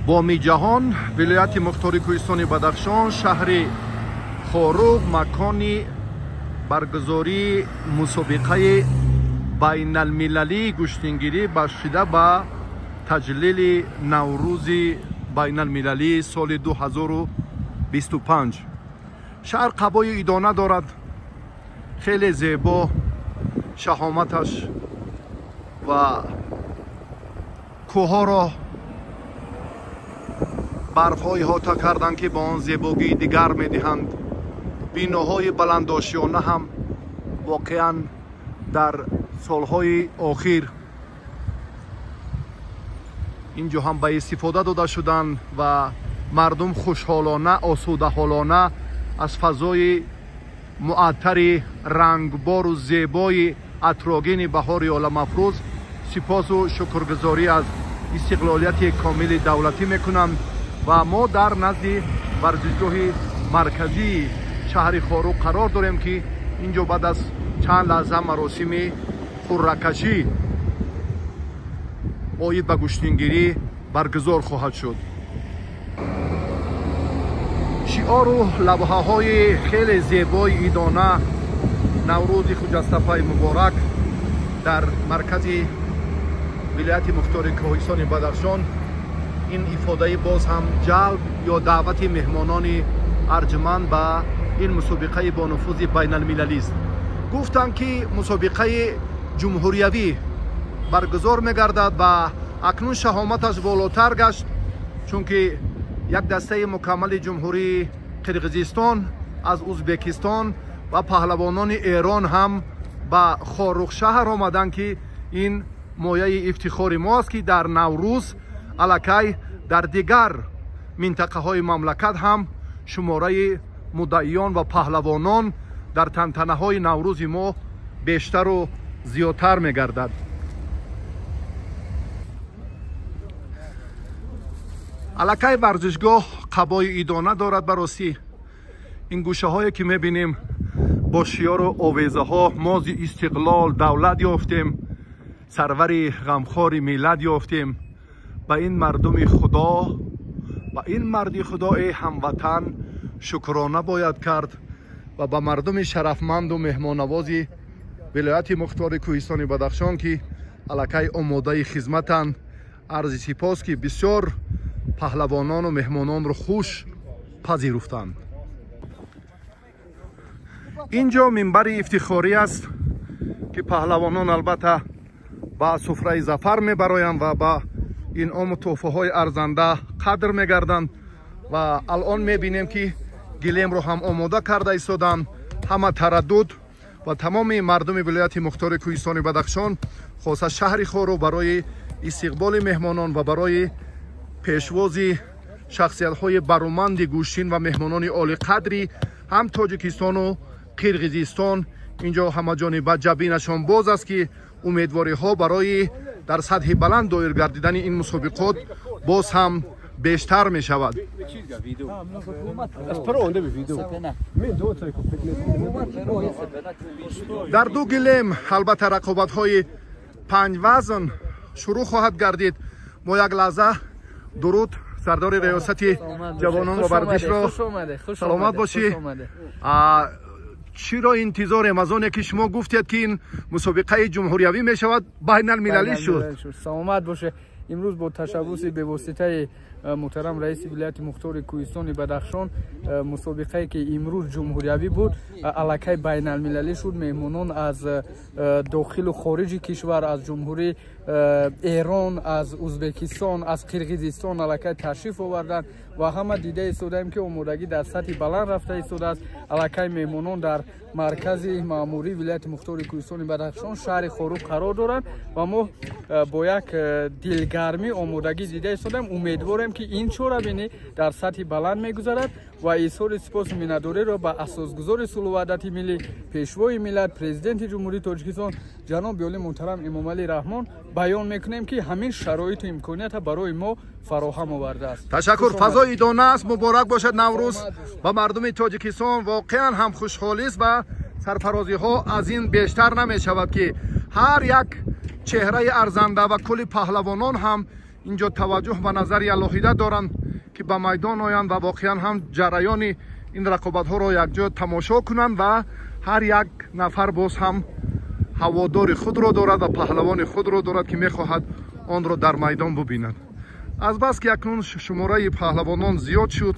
Боми ҷаҳон, вилояти мухтори кӯҳистони Бадахшон, шаҳри Хоруғ, макони баргузории мусобиқаи байналмилалии гӯштингирӣ бахшида ба таҷлили Наврӯзи байналмилалии соли 2025. Шаҳр қабои идона дорад, хеле зебо шаҳоматаш ва кӯҳҳоро барфҳо иҳота карданд, ки ба он зебогии дигар медиҳанд. Биноҳои баландошиёна ҳам воқеан дар солҳои охир инҷо ҳам ба истифода дода шуданд ва мардум хушҳолона, осудаҳолона аз фазои муаттари рангбору зебои атрогини баҳори оламафрӯз сипосу шукргузорӣ аз истиқлолияти комили давлатӣ мекунанд. Ва мо дар назди варзишгоҳи марказии шаҳри Хоруғ қарор дорем, ки инҷо баъд аз чанд лаҳза маросими қурракашӣ оид ба гӯштингирӣ баргузор хоҳад шуд. Шиору лавҳаҳои хеле зебои идона Наврӯзи хуҷастафаи муборак дар маркази вилояти мухтори кӯҳистони Бадахшон ин ифодаи боз ҳам ҷалб ё даъвати меҳмонони арҷманд ба ин мусобиқаи бонуфузи байналмилалист. Гуфтанд, ки мусобиқаи ҷумҳуриявӣ баргузор мегардад ва акнун шаҳоматаш волотар гашт, чунки як дастаи мукаммали ҷумҳурии Қирғизистон, аз Узбекистон ва паҳлавонони Эрон ҳам ба Хоруғ шаҳр омаданд, ки ин мояи ифтихори мо аст, ки дар Наврӯз аллакай дар дигар минтақаҳои мамлакат ҳам шумораи муддаиён ва паҳлавонон дар тантанаҳои Наврӯзи мо бештару зиёдтар мегардад. Аллакай варзишгоҳ қабои идона дорад. Баросӣ ин гӯшаҳое ки мебинем бо шиёру овезаҳо мо зи истиқлол давлат ёфтем, сарвари ғамхори миллат ёфтем, ба ин мардуми худо, ба ин марди худо эй ҳамватан шукрона бояд кард ва ба мардуми шарафманду меҳмоннавози вилояти мухтори кӯҳистони Бадахшон, ки аллакай омодаи хизматанд, арзи сипос, ки бисёр паҳлавонону меҳмононро хуш пазируфтанд. Инҷо минбари ифтихорӣ аст, ки паҳлавонон албатта ба суфраи зафар мебароянд ва ба инъому тӯҳфаҳои арзанда қадр мегарданд. Ва алон мебинем, ки гилемро ҳам омода карда истоданд. Ҳама тараддуд ва тамоми мардуми вилояти мухтори кӯҳистони Бадахшон, хоса шаҳри Хоруғ, барои истиқболи меҳмонон ва барои пешвози шахсиятҳои бароманди гӯштин ва меҳмонони олиқадри ҳам Тоҷикистону Қирғизистон инҷо ҳамаҷониба ҷабинашон боз аст, ки умедвориҳо барои дар сатҳи баланд доир гардидани ин мусобиқот боз ҳам бештар мешавад. Дар ду гилем албатта рақобатҳои панҷ вазн шурӯъ хоҳад гардид. Мо як лаҳза дуруд сардори риёсати ҷавонон ва варзишро. Саломат бошӣ. Чиро интизорем аз оне ки шумо гуфтед, ки ин мусобиқаи ҷумҳуриявӣ мешавад, байналмилалӣ шуд? Саломат боше. Имрӯз бо ташаббуси бевоситаи муҳтарам раиси вилояти мухтори кӯҳистони Бадахшон мусобиқае ки имрӯз ҷумҳуриявӣ буд, аллакай байналмилалӣ шуд. Меҳмонон аз дохилу хориҷи кишвар, аз ҷумҳурии Эрон, аз Узбекистон, аз Қирғизистон аллакай ташриф оварданд ва ҳама дида истодаем, ки омодагӣ дар сатҳи баланд рафта истодааст. Аллакай меҳмонон дар маркази маъмурии вилояти мухтори кӯҳистони Бадахшон, шаҳри Хоруғ қарор доранд ва мо бо як дилгармӣ омодагӣ дида истодаем. Умедворем, ки ин чорабинӣ дар сатҳи баланд мегузарад ва изҳори сипосу миннатдориро ба асосгузори сулҳу ваҳдати миллӣ, пешвои миллат, президенти Ҷумҳурии Тоҷикистон ҷаноби олӣ муҳтарам Эмомалӣ Раҳмон баён мекунем, ки ҳамин шароиту имконията барои мо фароҳам овардааст. Ташаккур. Фазои идона аст. Муборак бошад Наврӯз ба мардуми Тоҷикистон. Воқеан ҳам хушҳолист ва сарфарозиҳо аз ин бештар намешавад, ки ҳар як чеҳраи арзанда ва кулли паҳлавонон ҳам инҷо таваҷҷӯҳ ба назари алоҳида доранд, ки ба майдон оянд ва воқеан ҳам ҷараёни ин рақобатҳоро якҷо тамошо кунанд ва ҳар як нафар боз ҳам ҳаводори худро дорад ва паҳлавони худро дорад, ки мехоҳад онро дар майдон бубинад. Азбаски акнун шумораи паҳлавонон зиёд шуд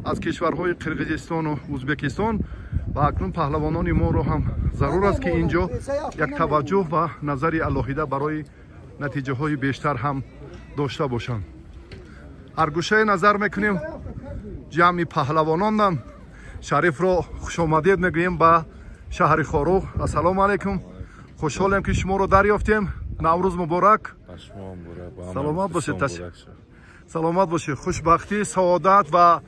аз кишварҳои Қирғизистону Ӯзбекистон ва акнун паҳлавонони моро ҳам зарур аст, ки инҷо як таваҷҷӯҳ ва назари алоҳида барои натиҷаҳои бештар ҳам дошта бошанд. Ҳар гӯшае назар мекунем, ҷамъи паҳлавононам. Шарифро хушомадед мегӯем ба шаҳри Хоруғ. Ассалому алайкум, хушҳолем, ки шуморо дарёфтем. Наврӯз муборак. Саломат бошед, саломат бошед. Хушбахтӣ, саодат ва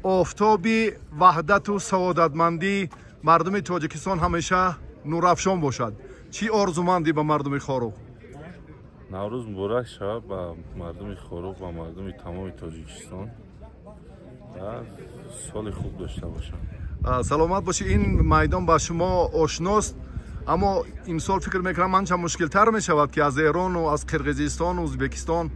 офтоби ваҳдату саодатмандии мардуми Тоҷикистон ҳамеша нурафшон бошад. Чӣ орзумандӣ ба мардуми Хоруғ? Наврӯз муборак шавад ба мардуми Хоруғ ва мардуми тамоми Тоҷикистон ва соли хуб дошта бошанд. Саломат бошед. Ин майдон ба шумо ошност, аммо имсол фикр мекунам, анча мушкилтар мешавад, ки аз Эрону аз Қирғизистону Ӯзбекистон.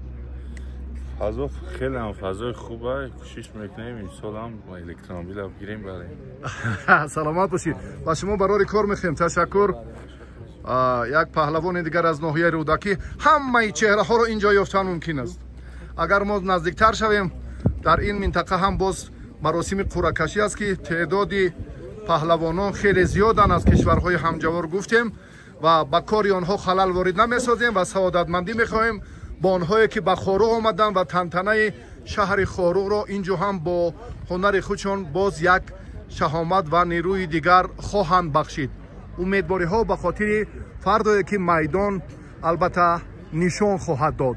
Фазо хеле ҳам фазои хуба, кӯшиш мекунем имсол ҳам электромобила бигирем, барем. Саломат бошед, ба шумо барори кор мехоҳем. Ташаккур. Як паҳлавони дигар аз ноҳияи Рӯдакӣ. Ҳамаи чеҳраҳоро инҷо ёфтан мумкин аст. Агар мо наздиктар шавем, дар ин минтақа ҳам боз маросими қуръакашӣ аст, ки теъдоди паҳлавонон хеле зиёданд аз кишварҳои ҳамҷавор гуфтем ва ба кори онҳо халал ворид намесозем ва саодатмандӣ мехоҳем бо онҳое, ки ба Хоруғ омаданд ва тантанаи шаҳри Хоруғро инҷо ҳам бо ҳунари худшон боз як шаҳомат ва нерӯи дигар хоҳанд бахшид. Умедвориҳо ба хотири фардое, ки майдон албатта нишон хоҳад дод.